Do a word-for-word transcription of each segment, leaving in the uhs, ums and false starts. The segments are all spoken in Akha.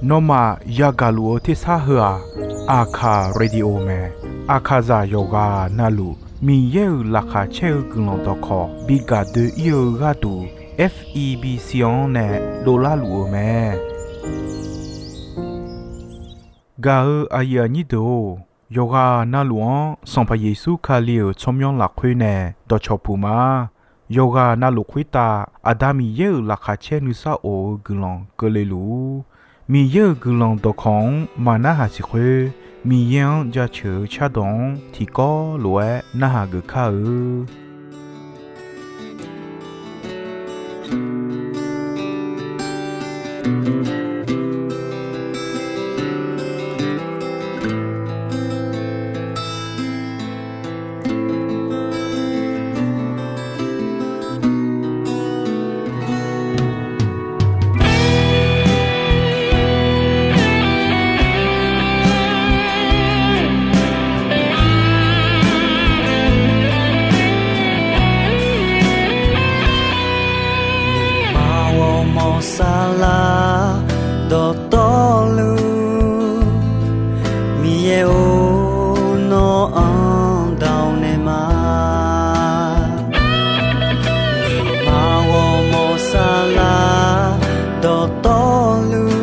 Nawmaf yagaq luf-eu tersar heu-aq, Aqkaq Radio mae. Aqkaqzaq yawqghaq navluf Miqyaer-euq laqkhaq caer-eu guiqlanq dawqkawq bi gaq doe-ir-eu gharduq, F E B C-anr nae dovlar luf-euq mae. Gaq-eu aqyuif aqnyir deuq-or, yawqghaq navluf-anr Sanqpaq Yeqsur Kali-euq tsawrmyanr lafkhoer nae dawqcawq puq ma. Yawqghaq navluf khoertav Aqda Miqyaer-euq laqkhaq caer nuisar of-eu guiqlanq keuvle luf-ur. Miqyaer-euq guiqlanq dawqkawq-anr maqnarhaq siq khoer, Miqyaer-anr jaceuq-eu cardawq-anr tiqkawv lof-aer narhaq geuf kar-eu. Maq ghawrmawr saflar dawqtawvluf, Miqyaer-or, nawr-anr dawq naeq ma. Maq ghawrmawr saflar dawqtawvluf,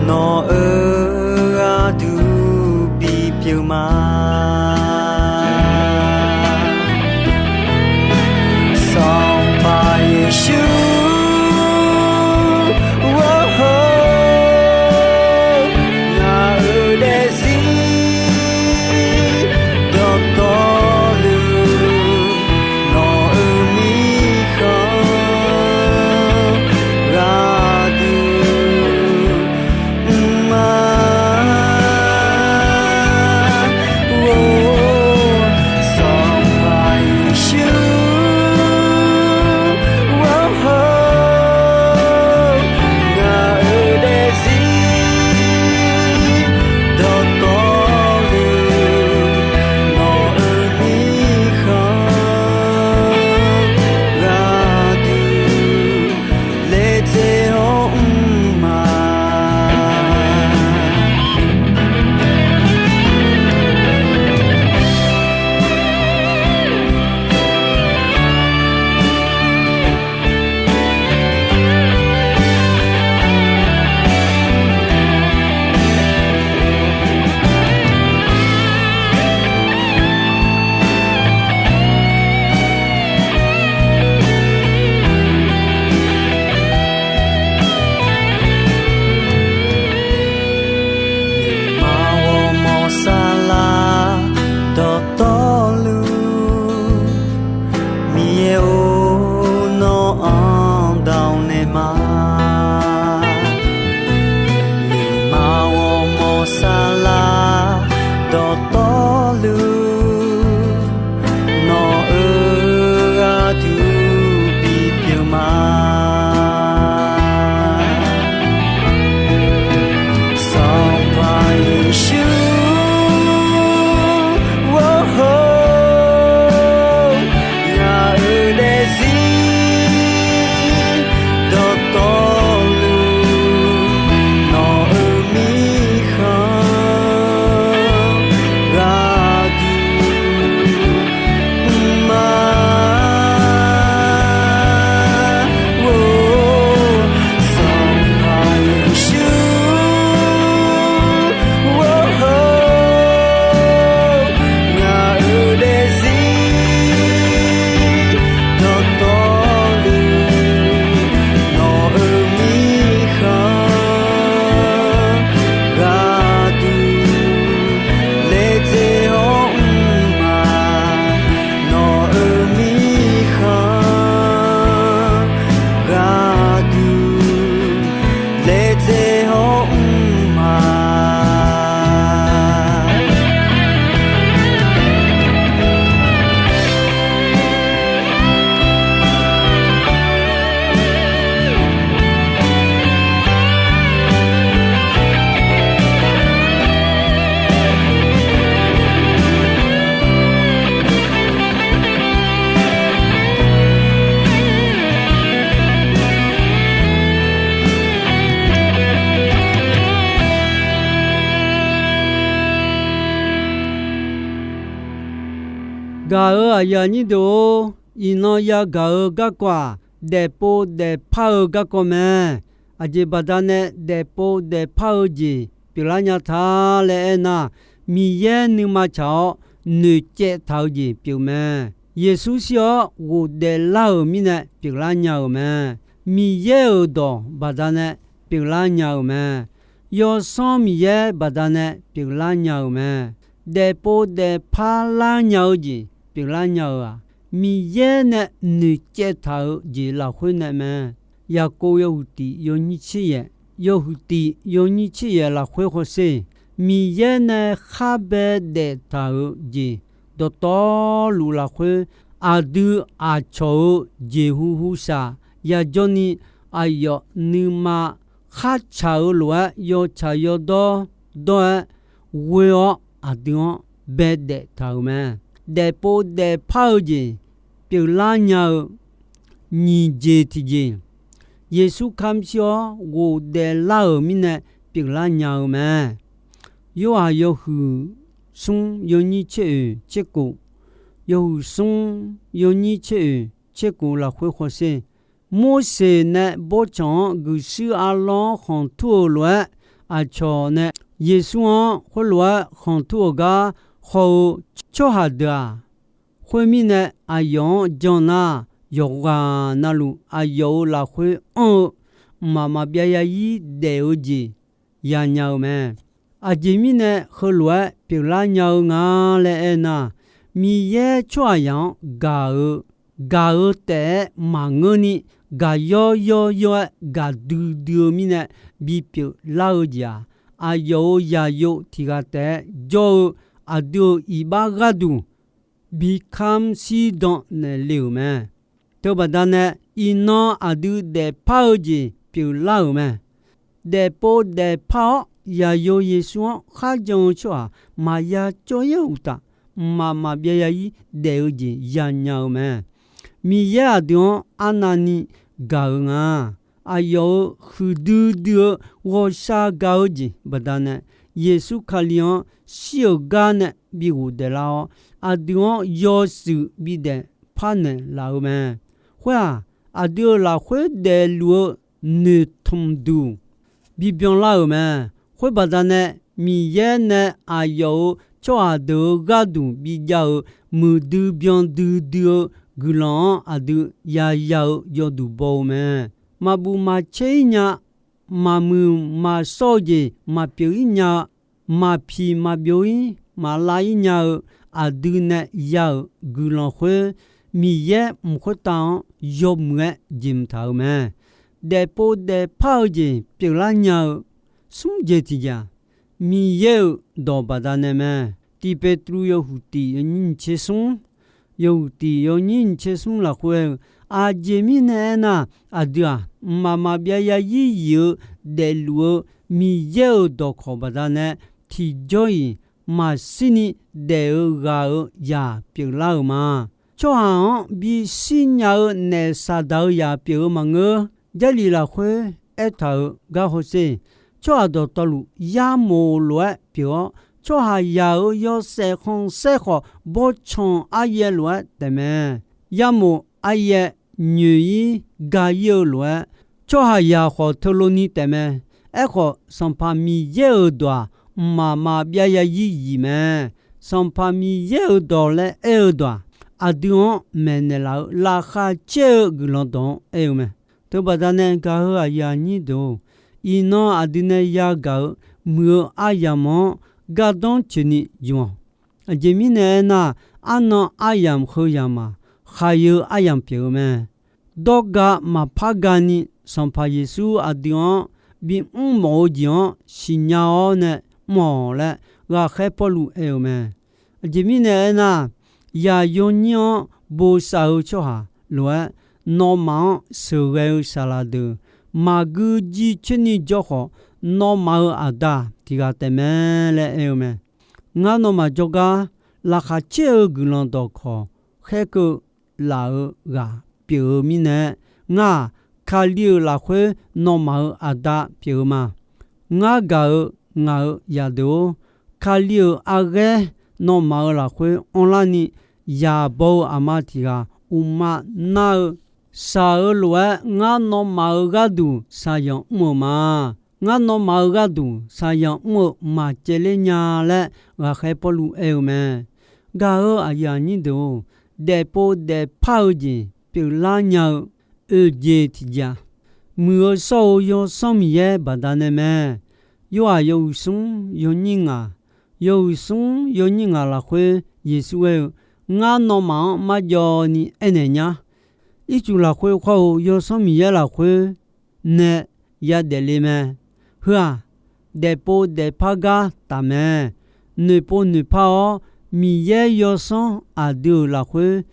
nawq-euq gharduq bipyeuf ma. Sanqpaq Yeqsur, ghawr Gaq-euq aqyuif aqnyir deuq-or, iqnan yagaq-eu garkawv-aq, daefpov daefpar-eu garkawv mae. Aqjeq baqdanae daefpov daefpar-eu jeq pyeuflar nya ta laer aernar, Miqyaer nuima tsaq-awr noeqcaev taq-eu jeq pyeuf mae. Yeqsur shir-awr ghofdaef lar-euq mirnae pyeuflar nya-euq mae. Miqyaer-euq dawq baqdanae pyeuflar nya-euq mae. Yawsanr Miqyaer baqdanae pyeuflar nya-euq mae. Daefpov daefpar lar nya-eu jeq pyeuflar nya-euq-aq, Miqyaer nae noeqcaev taq-eu jeq lafkhoer nae mae. Yaqkov yawhuiq tiq yawnyir tser yaef, yawhuiq tiq yawnyir tser yaef lafkhoer hawsher. Miqyaer nae khar bae daef taq-euq jeq dawqtawvluf lafkhoer, aqdui aqcawq-euq jeqhu hu shaq yajawr ni, aqyawf nuima khartsaq-eu lof-aer yawtsaq yawdawr dawr-aer ghoe-awr aqdui-anr bae daef taq-euq mae. Daefpov daefpar-eu jeq pyeuflar nya-eu nyiq jeq tiqjeq, Yeqsur kamq shir-awr ghofdaef lar-euq mirnae pyeuflar nya-eu mae. Yorhaq yawhuiq smr yawnyir tser oeq tser kof, yawhuiq smr yawnyir tser oeq tser kof lafkhoer hawsher. Morseq nae bawrtsanq-anr guiqshuir arlawr-anr khanqtur-euq lof-aer, aqcawq nae Yeqsur-anr khoerlof-aer khanqtur-euq gar haw-eu tsawrhaq deuq-aq, khoermirnae aqyawf-anr jan nar, yawqghaq navluf aqyawf-euq lafkhoer anr-eu mqmaq maqbyav yazir daef-eu jeq yanya-eu mae. Aqjeq mirnae heulof-aer pyeuflar nya-eu nga laer aernar, Miqyaer tsawrhaqzaq-anr gaq-eu, gaq-eu taef-aer maqngeurni, gaq yawr yawr yawr-aer gaq duidui-eu mirnae bipyeuf lar-eu jeq-aq, aqyawf-euq yaqyo tiq ghaq taef-aer jawr-eu aqdui-euq iqbax gharduq bi kamq shir dan naeq le-euq mae. Teubaqda nae, iqnan aqdui daefpar-eu jeq pyeuflar-euq mae. Daefpov daefpar-awr yaqyo Yeqsur-anr kharjan-eu tsawrhaq maqya cawv-ir-eu uqtaf, mqmaq maqbyav yazir daef-eu jeq yanya-eu mae. Miqyaer aqdui-anr arnavni gaq-eu nga. Aqyawf-euq huiqdui dui-eu ghawqshaq gaq-eu jeq baqdanae, Yeqsur Kali-anr shir-euq gar nae bi ghofdaef lar-awr, aqdui-anr yawshuif bidaef parnaeq laf-eu mae. Khoer-aq, aqdui-euq lafkhoer daefluf-eu noeqtmq duq bibyan lar-euq mae. Khoerbaqda nae, Miqyaer nae aqyawf-euq tsawrhaq deuq-euq gharduq bijav-euq muiqdui byan duidui-eu guiqlanq-anr aqdui yaya-eu yawduq baw-eu mae. Maqbuf maqcaer-ir nya, maqmuiq maqshawr-eu jeq maqpyeuf-ir nya-eu, maqpiq maqbyov-ir maqlav-ir nya-eu, aqdui nae ya-euq guiqlanq khoer, Miqyaer mq khoertav-anr yawmuiq-aer jeq mq taq-euq mae. Daefpov daefpar-eu jeq pyeuflar nya-eu smr jeq tiqjeq-aq, Miqyaer-euq dawq baqdanae mae. Tiq Petruv yawhuiq tiq yawnyir nyiq tser smr, yawhuiq tiq yawnyir nyiq tser smr lafkhoer aer-eu, aqjeq mirnae aernar, aqdui-aq, mqmaq maqbyav yazir yif-eu daefluf-eu Miqyaer-euq dawqkawq baqdanae tiqjawr-iq maqshirni daef-eu ghaq-euq zaq pyeuflar-euq ma. Tsawrhaq-anr bishir nya-eu naef Saqdaq-euq zaq pyeuf-eu maqngeur. Jarlif lafkhoer aertaq-euq gar hawsher. Tsawrhaq dawqtawvluf yarmof lof-aer pyeuf-awr, tsawrhaqzaq-euq yawshaef khanqsaer khawf bawrtsanq aryaev lof-aer taefmae. Yarmof aryaev nyoeq-ir ga-ir-eu lof-aer, tsawrhaqzaq khawf teulof ni taefmae. Aerkhawf, Sanqpaq Miqyaer-euq dawq-aq, mqmaq maqbyav yazir yif mae. Sanqpaq Miqyaer-euq dawq laer aer-eu dawq-aq, aqdui-anr maeqnaeq laf-eu laqkhaq caer-eu guiqlanq dawq-anr aer-eu mae. Teubaqda nae gaq-eu aqyuif aqnyir deuq-or, iqnan aqdui nae yagaq-eu muiq-eu aryamq-anr gardanr coeqni ymq-awq. Aqjeq mirnae aernar, arnan aryamq heu yamq-aq, khaqyeu aryamq pyeuf-eu mae. Dawrga maqpar gani Sanqpaq Yeqsur aqdui-anr bimr mawf-eu jeq-anr siqnya-awr nae mr-awq laer, ghaqkhaer Pawrluv aer-eu mae. Aqjeq mirnae aernar, yaqyawnyir-anr bosav-eu tsawrhaq lof-aer, nawmaf-anr sheuqghae-eu saqlaq deuq maqgui jircoer ni jawr khawf, nawmaf-euq Aqda tiq ghaq taefmae laer aer-eu mae. Ngar nawmaf jawrgar laqkhaq caer-eu guiqlanq dawqkawq khaerkeuv laf-eu ghaq pyeuf-eu mirnae, ngar-aq, Kali-euq lafkhoer nawmaf-euq Aqda pyeuf-eu ma. Ngar gaq-eu ngaq-euq zaqdeuq-or, Kali-euq arghaer nawmaf-euq lafkhoer anrlar ni, yaqbaw-eu aqma tiq ghaq uqma nar-eu, shaq-eu lof-aer ngar nawmaf-euq gharduq shaqzanq mr-euq ma. Ngar nawmaf-euq gharduq shaqzanq mr-eu maqcaevler nya laer ghaqkhaer Pawrluv aer-eu mae. Gaq-euq aqyuif aqnyir deuq-or, daefpov daefpar-eu jeq pyeuflar nya-eu oeqjeq tiqjeq-aq, muiq-eu shawr-eu Yawsanr Miqyaer baqdanae mae. Yorhaq yawhuiq smr yawnyir ngaq, yawhuiq smr yawnyir ngaq lafkhoer Yeqsur aer-eu, Ngar nawmaf-anr marjawv ni aernaeq nyar. Ircuf lafkhoer khawr-eu Yawsanr Miqyaer lafkhoer nae yadaef le mae. Heu-aq, daefpov daefpar gar taf mae. Noeqpov noeqpar-awr, Miqyaer Yawsanr aqdui-euq lafkhoer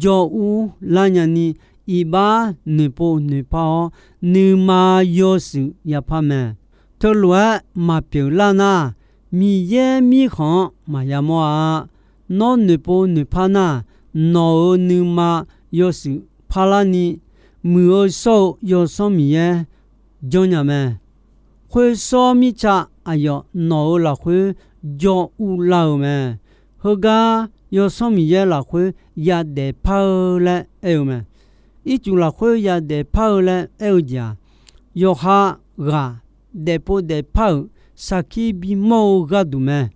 jawr ur lar nyani, iqbax noeqpov noeqpar-awr, nuima yawshuif yapar mae. Teulof-aer maqpyeuf lar nar, Miqyaer mirkhanq-anr maqya mawr-a. Nawr noeqpov noeqpar nar, nawq-euq nuima yawshuif parlar ni, muiq-eu shawr-eu Yawsanr Miqyaer janrnya mae. Khoer shawr mirtsa aqyawf nawq-euq lafkhoer jawr ur lar-eu mae. Heugar Yawsanr Miqyaer lafkhoer yadaef par-eu laer aer-eu mae. Ircuf lafkhoer yadaef par-eu laer aer-eu jeq-aq, yawqha ghaq daefpov daefpar-euq sarkir bimawr-eu gharduq mae.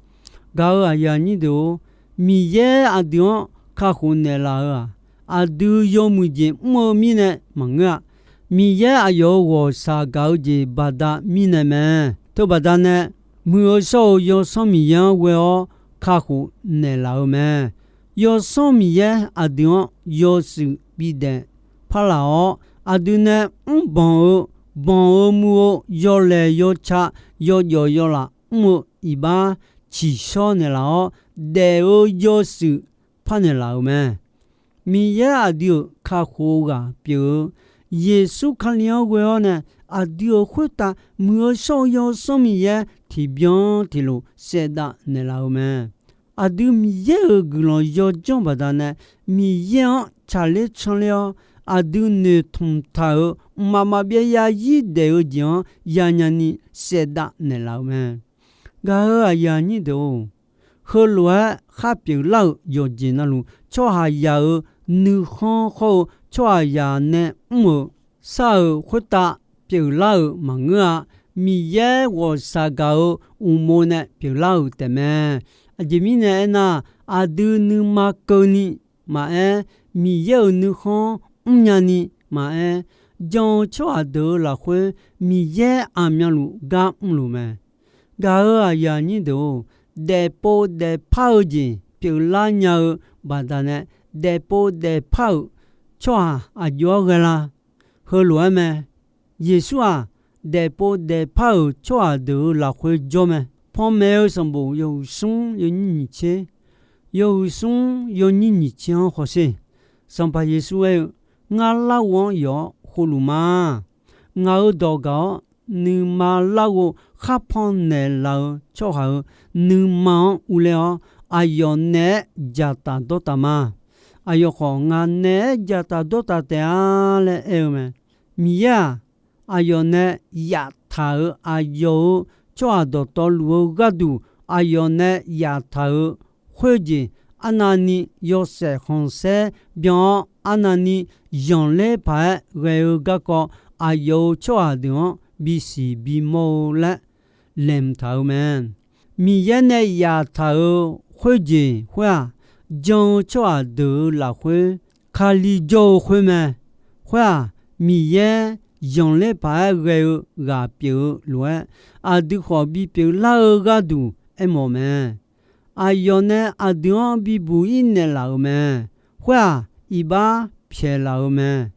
Gaq-euq aqyuif aqnyir deuq-or, Miqyaer aqdui-anr kakhof naeqlaf-euq-aq, aqdui yawmuiq jeq mr-eu mirnae maqngeur-a. Miqyaer aqyawf-euq ghawqshaq gaq-eu jeq baqda mirnae mae. Teubaqda nae, muiq-eu shawr-eu Yawsanr Miqyaer-anr ghoe-awr kakhof naeqlaf-eu mae. Yawsanr Miqyaer aqdui-anr yawshuif bidaef parlaf-awr, aqdui nae mrbanq-eu, banq-eu mu-eu yawlaeq yawca, yawjawf yawlaf mr-eu iqbax ciqshawr naeqlaf-awr, daef-eu yawshuif parnaeq laf-euq mae. Miqyaer aqdui-euq kakhof-eu ghaq pyeuf-eu, Yeqsur Kali-anr ghoe-awr nae, aqdui-euq khoertav muiq-eu shawr-eu Yawsanr Miqyaer tiqbyan tiqlof saevdav naeqlaf-eu mae. Aqdui Miqyaer-euq guiqlanq yawdzanr baqdanae, Miqyaer-anr tsaqler canler-awr, aqdui noeqtmq taq-euq mqmaq maqbyav yarzir daef-eu jeq-anr yanya ni saevdav naeqlaf-eu mae. Gaq-euq aqyuif aqnyir deuq-or, heulof-aer khar pyeuflar-euq yawqjeq navluf, tsawrhaqzaq-euq nuikhanr khawr-eu tsawrhaqzaq nae mr-euq shar-euq khoertav pyeuflar-euq maqngeur-a. Miqyaer ghawqshaq gaq-eu uqmov nae pyeuflar-euq taefmae. Aqjeq mirnae aernar, aqdui nuima keuvni maqaer, Miqyaer-euq nuikhanr mrnya ni maqaer, jan-eu tsawrhaq deuq-euq lafkhoer Miqyaer aqmyanluf gar mrluf mae. Gaq-euq aqyuif aqnyir deuq-or, daefpov daefpar-eu jeq pyeuflar nya-eu baqdanae, daefpov daefpar-euq tsawrhaq aqjox-aer ghae la? Heulof-aer mae. Yeqsur-aq, daefpov daefpar-euq tsawrhaq deuq-euq lafkhoer jawr mae. Panmaeq-eu sanqbof yawhuiq smr yawnyir nyiq tser, yawhuiq smr yawnyir nyiq tser-anr hawsher. Sanqpaq Yeqsur aer-eu, Ngar larghov-anr yawf-awr khovluf ma. Ngaq-euq dawq gaq-awr, nuima larghov kharpan naeqlaf-eu tsawrhaq-euq nuima-anr urler-awr, aqyawf naeq-aer dzaqtaf dawrtaf ma. Aqyawf khawf, Ngaq naeq-aer dzaqtaf dawrtaf taef-a laer aer-eu mae. Miqyaer-aq, aqyawf nae yaftaq-euq aqyawf-euq tsawrhaq dawqtawvluf-eu gharduq, aqyawf nae yaftaq-euq khoerjeq, arnavni yawshaef khanqsaer byan-awr, arnavni zanqler paq-aer ghae-eu garkawv, aqyawf-euq tsawrhaq deuq-anr bisiq bimawr-eu laer laeqhmq taq-euq mae. Miqyaer nae yaftaq-euq khoerjeq khoer-aq, jan-eu tsawrhaq deuq-euq lafkhoer Kali jawr-eu khoer mae. Khoer-aq, Miqyaer zanqler paq-aer ghae-eu ghaq pyeuf-eu lof-aer, aqdui khawf bipyeuf lar-eu gharduq aermawf mae. Aqyawf nae aqdui-anr bibuq-ir naeqlaf-euq mae. Khoer-aq, iqbax pyaeqlaf-eu mae.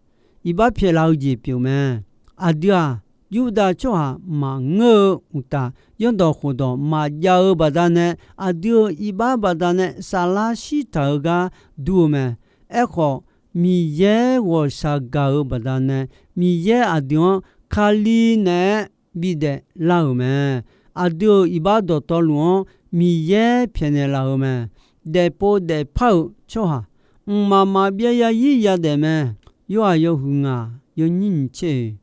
Iqbax pyaeqlaf-eu jeq pyeuf mae. Aqdui-aq, Yurdav tsawrhaq maqngeur-eu uqtaf, zanrdawq khofdawq maqjav-eu baqdanae, aqdui-euq iqbax baqdanae saflar shirtaq-eu gar dur-eu mae. Aerkhawf, Miqyaer ghawqshaq gaq-euq baqdanae, Miqyaer aqdui-anr Kali naeq-aer bidaef lar-euq mae. Aqdui-euq iqbax dawqtawvluf-anr Miqyaer pyaeqnaeq laf-euq mae. Daefpov daefpar-euq tsawrhaq, mqmaq maqbyav yazir yadaef mae. Yorhaq yawhuiq ngaq yawnyir nyiq tser-oe,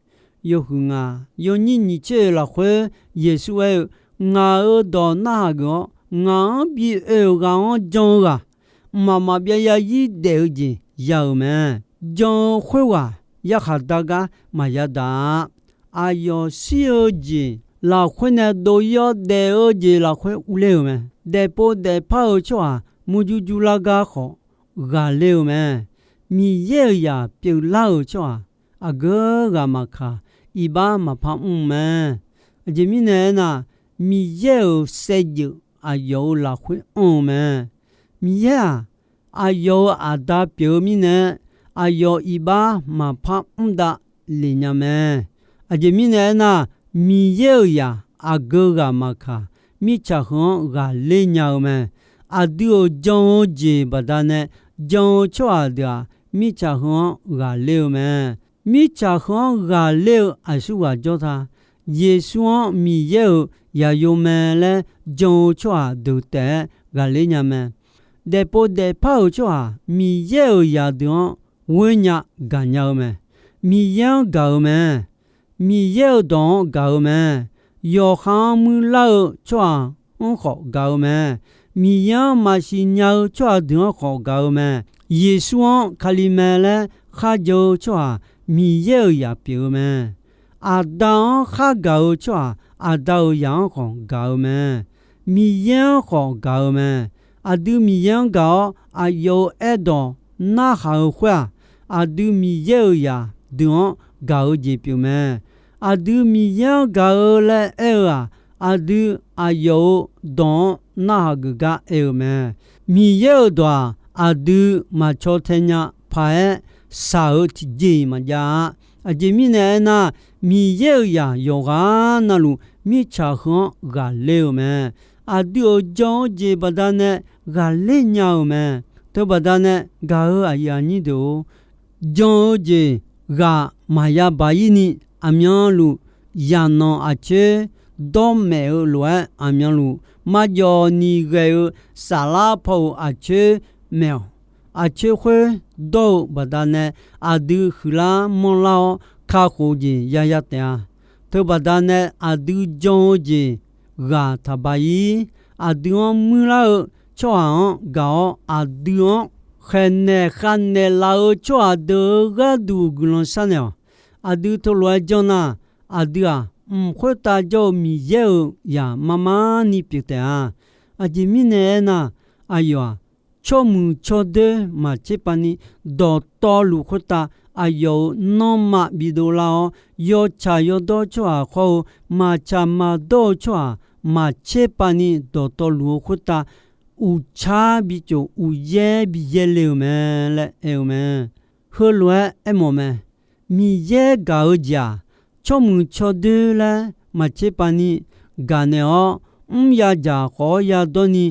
yawhuiq ngaq yawnyir nyiq tser-oe lafkhoer Yeqsur aer-eu, Ngaq-euq dawq narhaq geuf-awr, ngaq-anr bi oe-euq ghaq-anr jan-eu ghaq, mqmaq maqbyav zarzir daef-eu jeq ya-euq mae. Jan-eu khoerghaq yarkhaq dar gar maqya daq-a. Aqyawf shir-eu jeq lafkhoer nae dov-ir-awr, daef-eu jeq lafkhoer urler-euq mae. Daefpov daefpar-eu tsawrhaq murjur jurlar gar khawf ghaqler-eu mae. Miqyaer-euq zaq pyeuflar-euq tsawrhaq aqgeu ghaq maqkaq, iqbax maqpar mr-eu mae. Aqjeq mirnae aernar, Miqyaer-euq saevdzeuf aqyawf-euq lafkhoer anr-eu mae. Miqyaer-aq, aqyawf-euq Aqda pyeuf-eu mirnae, aqyawf iqbax maqpar mr dav lef nya mae. Aqjeq mirnae aernar, Miqyaer-euq zaq aqgeu ghaq maqkaq, mirtsaq heu-anr ghaqler nya-eu mae. Aqdui-euq jan-eu jeq baqdanae jan-eu tsawrhaq deuq-aq, mirtsaq heu-anr ghaqler-eu mae. Mirtsaq heu-anr ghaqler-eu aqsurghaq jawr ta. Yeqsur-anr Miqyaer-euq zaqyo mae laer jan-eu tsawrhaq deuq taef-aer ghaqler nya mae. Daefpov daefpar-euq tsawrhaq Miqyaer-euq zaqdeuq-anr ghoer nya gaqnya-eu mae. Miqyaer-anr gaq-eu mae. Miqyaer-euq dawq-anr gaq-eu mae. Yawqha-anr muirlar-eu tsawrhaq-anr khawf gaq-eu mae. Miqyaer-anr maqsiq nya-eu tsawrhaq deuq-anr khawf gaq-eu mae. Yeqsur-anr Kali mae laer kharjan-eu tsawrhaq Miqyaer-euq zaq pyeuf-eu mae. Aqda-anr khar gaq-eu tsawrhaq Aqda-euq zaq-anr khawf gaq-eu mae. Miqyaer-anr khawf gaq-eu mae. Aqdui Miqyaer-anr gaq-awr aqyawf-euq aerdawq narhaq-eu khoer-aq, aqdui Miqyaer-euq zaq deuq-anr gaq-eu jeq pyeuf mae. Aqdui Miqyaer-anr gaq-eu laer aer-eu-aq, aqdui aqyawf-euq dawq-anr narhaq geuf gar aer-eu mae. Miqyaer-euq dawq-aq, aqdui maqcaw tae nya paq-aer shaq-eu tiqjeq-iq maqjav-a. Aqjeq mirnae aernar, Miqyaer-euq zaq yawqghaq navluf mirtsaq heu-anr ghaqler-eu mae. Aqdui-euq jan-eu jeq baqdanae ghaqler nya-euq mae. Teubaqdanae gaq-eu aqyuif aqnyir deuq-or, jan-eu jeq ghaq maqya baq-ir ni, aqmyanluf zaqnanq aqcoer dawrmaef-eu lof-aer, aqmyanluf marjawv ni ghae-eu saflar paw-euq aqcoer maeq-awq. Aqcoer khoer dawr-eu baqdanae aqdui huiqlar manrlar-awr kakhof jeq yaya taef-a. Teubaqdanae aqdui jan-eu jeq ghaq taqbaq-ir. Aqdui-anr muirlar-eu tsawrhaq-anr gaq-awr, aqdui-anr khaeqnaeq khavnaeq laf-eu tsawrhaq deuq-euq gharduq guiqlanq sharnaeq-awq. Aqdui teulof-aer janr nar, aqdui-aq, mq khoertav jawr-eu Miqyaer-euq zaq mar mar ni pyeuf taef-a. Aqjeq mirnae aernar, aqyawf-aq, tsawrmuiq tsawrdoer maqtser pav ni dawqtawvluf khoertav, aqyawf-euq nanrma bidov lar-awr, yawtsaq yawdawr tsawrhaq khawr-eu maqtsaq maqdawr-eu tsawrhaq maqtser pav ni dawqtawvluf-eu khoertav, uqtsar bitsof uqyaer biyaer le-euq mae laer aer-eu mae. Heulof-aer aermawf mae. Miqyaer gaq-eu jeq-aq, tsawrmuiq tsawrdoer laer maqtser pav ni gaqnaeq-awr, mr ya dzaq khawf-awr yadawr ni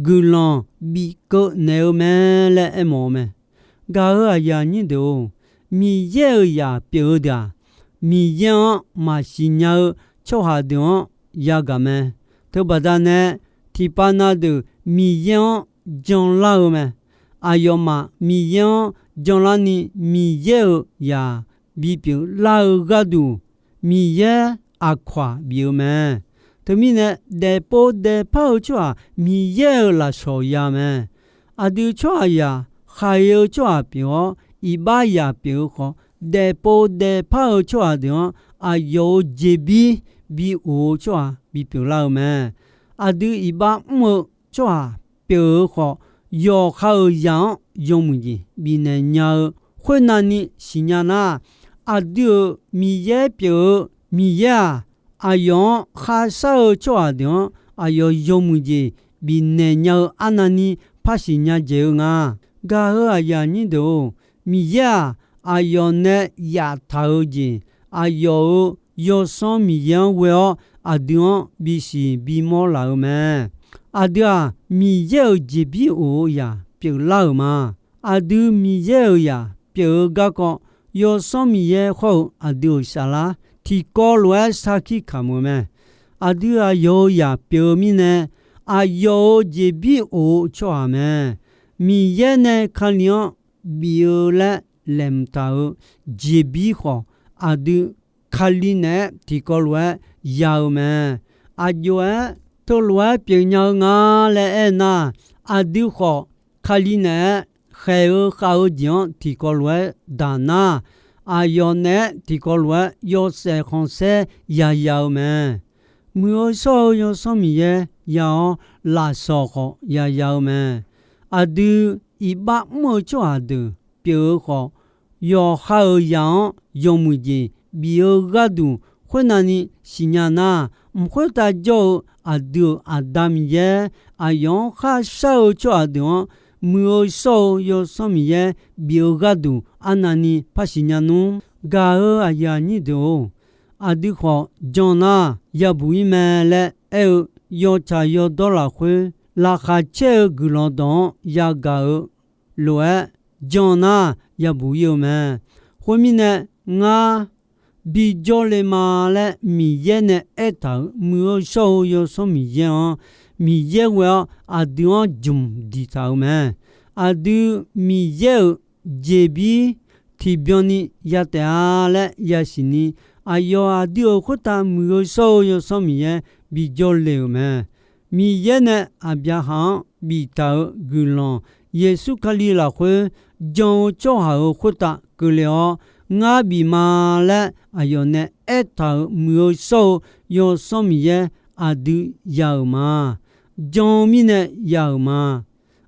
guiqlanq bif keuv naeq-eu mae laer aermawf-eu mae. Gaq-eu aqyuif aqnyir deuq-or, Miqyaer-euq zaq pyeuf-eu deuq-aq, Miqyaer-anr maqsiq nya-eu tsawrhaq deuq-anr yagaq mae. Teubaqda nae tiqpav na deuq Miqyaer-anr janlar-eu mae. Aqyawfmaf Miqyaer-anr janlarni Miqyaer-euq zaq bipyeuf lar-eu gharduq, Miqyaer aqkawq-aq bif-eu mae. Teumirnae daefpov daefpar-eu tsawrhaq Miqyaer-euq lafsawq ya mae. Aqdui tsawrhaqzaq khaqi-eu tsawrhaq pyeuf-awr iqbax zaq pyeuf-eu khawf, daefpov daefpar-eu tsawrhaq deuq-anr aqyawf-euq jeqbir bi of-eu tsawrhaq bipyeuf lar-eu mae. Aqdui iqbax mr-eu tsawrhaq pyeuf-eu khawf, yawqha-euq zaq-anr yawmuiq jeq bifnaeq nya-eu khoernavni siqnya nar, aqdui-euq Miqyaer pyeuf-eu Miqyaer-aq, aqyawf-anr kharshar-eu tsawrhaq deuq-anr aqyawf yawmuiq jeq bifnaeq nya-eu arnavni par siqnya dzaeq-eu nga. Gaq-eu aqyuif aqnyir deuq-or, Miqyaer-aq, aqyawf nae yaftaq-eu jeq, aqyawf-euq Yawsanr Miqyaer-anr ghoe-awr aqdui-anr bisiq bimawr laf-eu mae. Aqdui-aq, Miqyaer-euq jeqbir of-eu zaq pyeuflar-euq ma. Aqdui Miqyaer-euq zaq pyeuf-eu garkawv, Yawsanr Miqyaer hawr-eu aqdui-euq saflar tiqkawv lof-aer sarkir kamq-eu mae. Aqdui aqyawf-euq zaq pyeuf-eu mirnae, aqyawf-euq jeqbir of-eu tsawrhaq mae. Miqyaer nae Kali-anr bif-eu laer laeqhmq taq-euq jeqbir khawf, aqdui Kali naeq-aer tiqkawv lof-aer ya-eu mae. Aqjox-aer teulof-aer pyeufnya-eu nga laer aernar, aqdui khawf Kali naeq-aer khaeq-eu khav-eu jeq-anr tiqkawv lof-aer daq nar, aqyawf naeq-aer tiqkawv lof-aer yawshaef khanqsaer yaya-eu mae. Muiq-eu shawr-eu Yawsanr Miqyaer ya-awr, lafsawq khawf yaya-eu mae. Aqdui iqbax mr-eu tsawrhaq deuq pyeuf-eu khawf, yawqha-euq zaq-anr yawmuiq jeq bif-eu gharduq khoernavni siqnya nar, mq khoertav jawr-eu aqdui-euq Aqda Miqyaer aqyawf-anr kharshar-eu tsawrhaq deuq-anr, muiq-eu shawr-eu Yawsanr Miqyaer bif-eu gharduq arnavni par siqnya nmr. Gaq-eu aqyuif aqnyir deuq-or, aqdui khawf jan nar yabuq ir mae laer aer-eu yawtsaq yawdawr lafkhoer, laqkhaq caer-eu guiqlanq dawq-anr yagaq-eu lof-aer jan nar yabuq ir-eu mae. Khoermirnae, ngar bijawr le ma laer Miqyaer nae aertaq-euq muiq-eu shawr-eu Yawsanr Miqyaer-anr, Miqyaer ghoe-awr aqdui-anr jmq diqtaq-euq mae. Aqdui Miqyaer-euq jeqbir tiqbyan ni ya taef-a laer yasiq ni, aqyawf aqdui-euq khoertav muiq-eu shawr-eu Yawsanr Miqyaer bijawr le-euq mae. Miqyaer nae Aqbyaqhaq-anr biftaq-euq guiqlanq Yeqsur Kali lafkhoer jan-eu tsawrhaq-euq khoertav keuvle-awr, ngar bif ma laer aqyawf nae aertaq-euq muiq-eu shawr-eu Yawsanr Miqyaer aqdui ya-euq ma. Jan-eu mirnae ya-euq ma.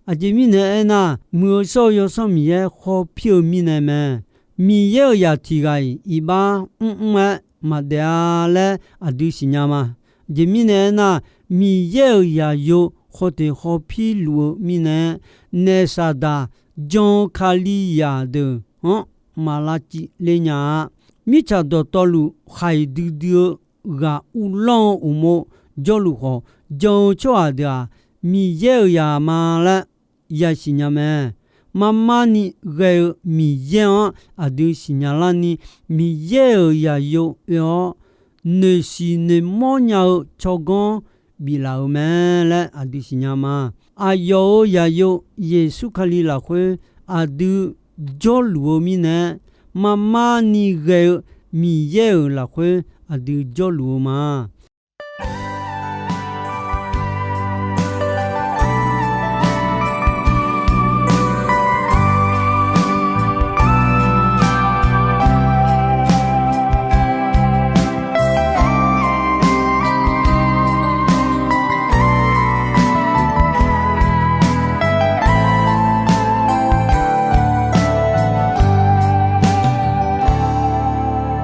Aqjeq mirnae aernar, muiq-eu shawr-eu Yawsanr Miqyaer khawpir-eu mirnae mae. Miqyaer-euq zaq tiq ghaq-iq iqbax mrmr-aer maqdaef-a laer aqdui siqnya ma. Aqjeq mirnae aernar, Miqyaer-euq zaqyo khawteq khawpir luf-eu mirnae, naef Saqdaq jan-eu Kalizaq deuq-anr maq lavciv le nya-a. Mirtsaq dawqtawvluf khaiq duidui-eu ghaq uvlanr-eu uqmov jawrluf khawf, jan-eu tsawrhaq deuq-aq, Miqyaer-euq zaq ma laer yasiq nya mae. Marmar ni ghae-eu Miqyaer-anr aqdui siqnya larni, Miqyaer-euq zaqyo oe-awr, noeqsiq noeqmawr nya-eu tsawrganr biflaf-euq mae laer aqdui siqnya ma. Aqyawf-euq zaqyo Yeqsur Kali lafkhoer aqdui jawrluf-eu mirnae, marmar ni ghae-eu Miqyaer-euq lafkhoer aqdui jawrluf-eu ma.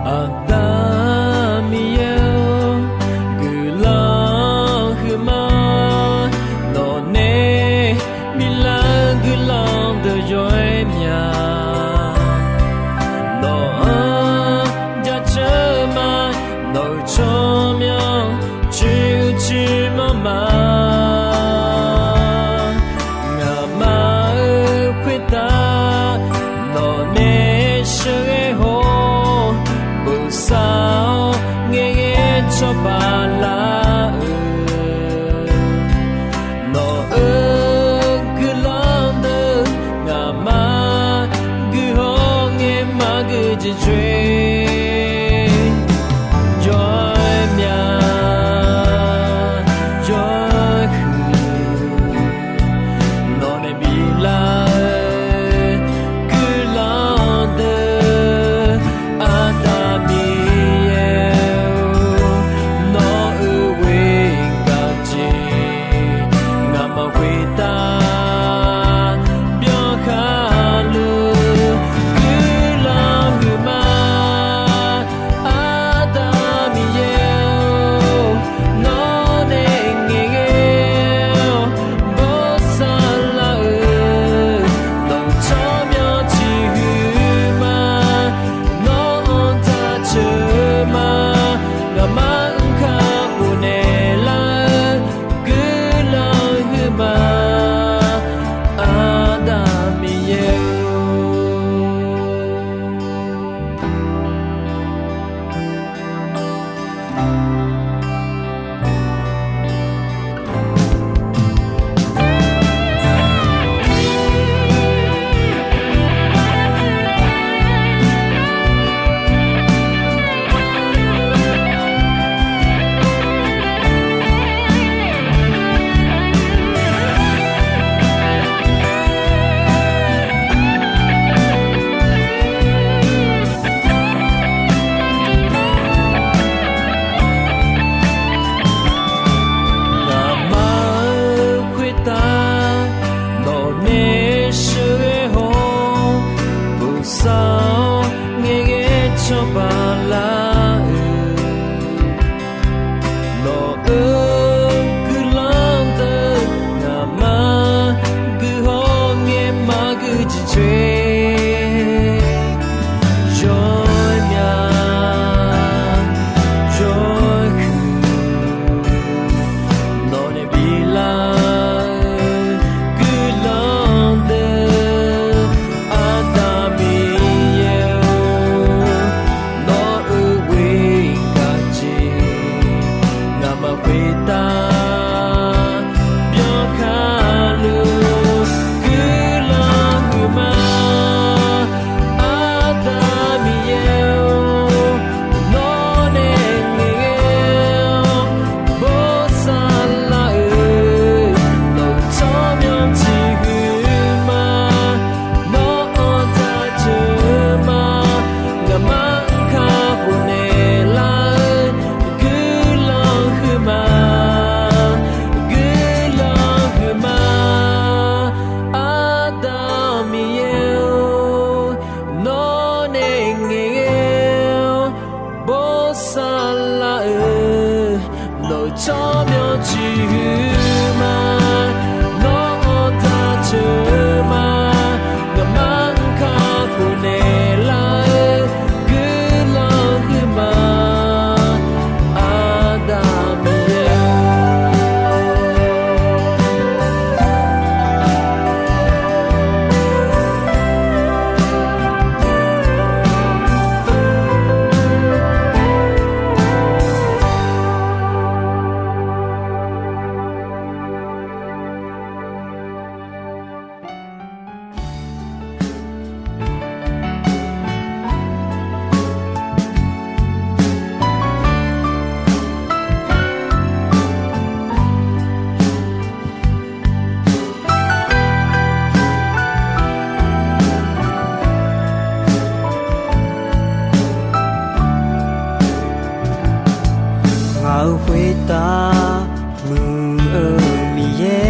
Aqda Miqyaer-or, Saqlaq-euq nawq-eu tsawrmyanr ciqhuiq ma, nawr-anr daqceuq ma, ngaqmaf-anr kakhof naeqlar-eu guiqlanq huiq ma, Aqda Miqyaer-or. Ngaq-euq khoertav muiq-eu Miqyaer,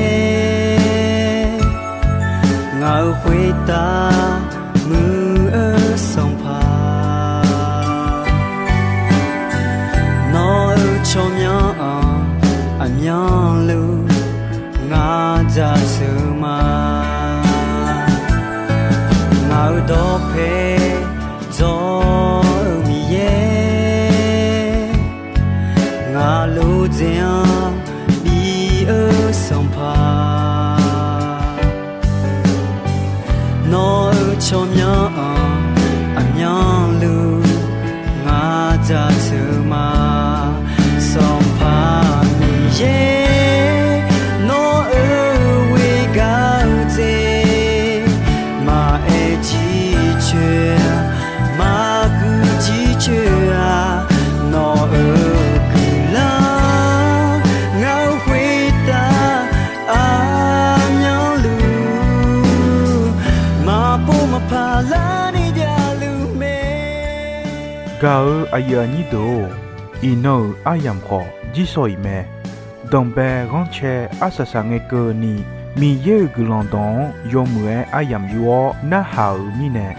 ngaq-euq khoertav muiq-eu Sanqpaq, nawq-euq tsawrmyanr-anr aqmyanluf ngar jaceuq ma. Ngaq-euq dawqpae dzawr-eu Miqyaer, ngaq lodzae-anr bi-eu Sanqpaq, nawq-euq tsawrmyanr-anr aqmyanluf ngar jaceuq ma. Sanqpaq Miqyaer, nawq-euq ghoer gar-eu dzer maqaer jircoer-a, maqguiq jircoer-a, nawq-euq guiqlanq ngaq-euq khoertav aqmyanluf maqpov maqpar larni javluf mae. Gaq-eu aqyuif aqnyir deuq-or, iqnan-euq aryamq khawf jirsawq iq mae. Danqbae ghanrcae arsaq saqngae keuvni, Miqyaer-euq guiqlanq dawq-anr yawmuiq-aer aryamq yur-awr narhaq-euq mirnae,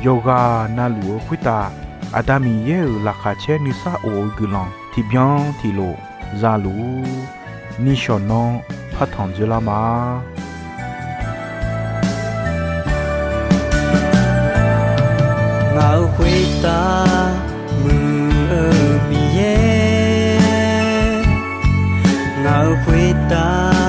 yawqghaq navluf-eu khoertav Aqda Miqyaer-euq laqkhaq caer nuisar of-eu guiqlanq tiqbyan tiqlof zaluf-ur. Nishawq nanr partanq dzoerlar ma. Ngaq-euq khoertav muiq-eu Miqyaer, ngaq-euq khoertav